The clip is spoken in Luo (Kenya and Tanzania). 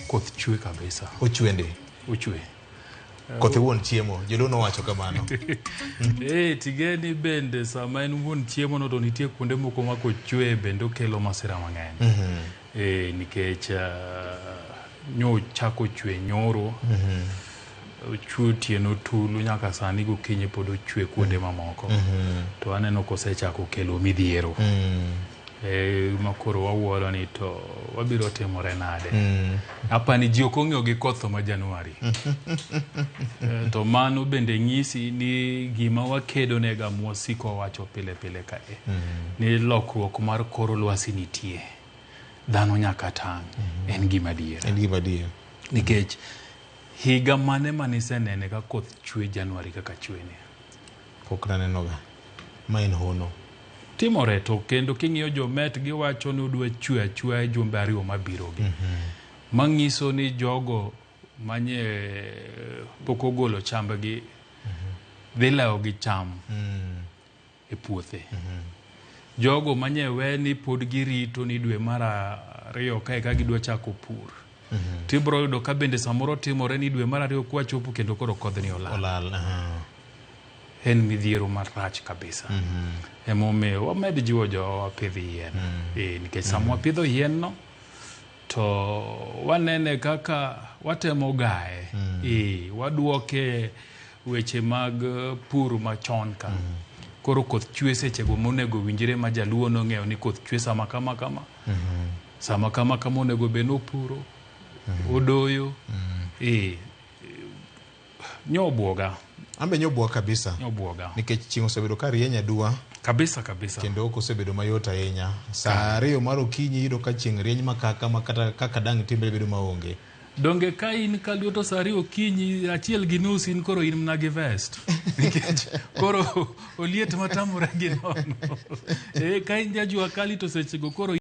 Koth chwe kabisa. Ochwe ndi. Ochwe. Koth e wuon chiemo. Joluo nowacho kamano. Eh, tigeni bende sama en wuon chiemo no to nitie kuonde moko ma kochwe bende okelo masira mang'eny. Mm -hmm. Eh, nikech nyo chako chwe nyoro. Mm -hmm. Ochwe otieno tulu nyaka sani gokinyi pod ochwe kuonde mamoko. Mm -hmm. To aneno kosechako kelo midhiero. Mm -hmm. E, ma koro wawuoro ni to wabiro timore nade. Apani ji ok ong'eyo gi koth ma Januari. E, to mano bende nyisi ni gima wakedo nega mwasiko wacho pile pile kae ni lokruok mar kor lwasi nitie. Dhano nyaka tang'. En gima adier. En gima adier. Nikech higa mane manisenene ka koth chwe Januari kaka chweni? Pok nanenoga. Ma en hono. Timore to kendo king'iyo jomet giwacho ni odwa chwe achweya e jumbe ariyo mabirogi. Mm -hmm. Manyiso ni jogo manye pok ogolo chambgi mm -hmm. dhi lewo gi cham mm -hmm. e puothe. Mm -hmm. Jogo manye we ni pod girito ni dwe mar ariyo kae ka gidwa chako pur. Mm -hmm. Tibro yudo ka bende samoro timore ni dwe mar ariyo kwachopo kendo koro kodhni olal. Olal. Uh -huh. En midhiero marach kabisa. Mm -hmm. Emomiyo wamed jiwo jowa wapidh yien. Mm -hmm. E, nikech sama wapidho yien no to wanene kaka watemo gaye. Mm -hmm. E, waduoke weche mag pur machon ka. Mm -hmm. Koro koth chwe sechego monego winjre ma jaluo nong'eyo ni koth chwe sama kama kama. Mm -hmm. Sama kama kama onego bed ni opuro, mm -hmm. odoyo. Mm -hmm. E, nyobuoga. Ambe nyobuoga kabisa. Nyobuoga. Nikech chieng' osebedo ka rieny aduwa. Kabisa kabisa. Kendo ok osebedo mayot ahinya. Saa ariyo mar okinyi iyudo ka chieng' rieny makaka ma kata kaka dang' timre bedo maonge. Donge ka in kaluo to saa ariyo okinyi achiel gi nus in koro in mana gi vest. Nikech koro oliet matamore gi nono. Eh, ka in jajua kali to sechego koro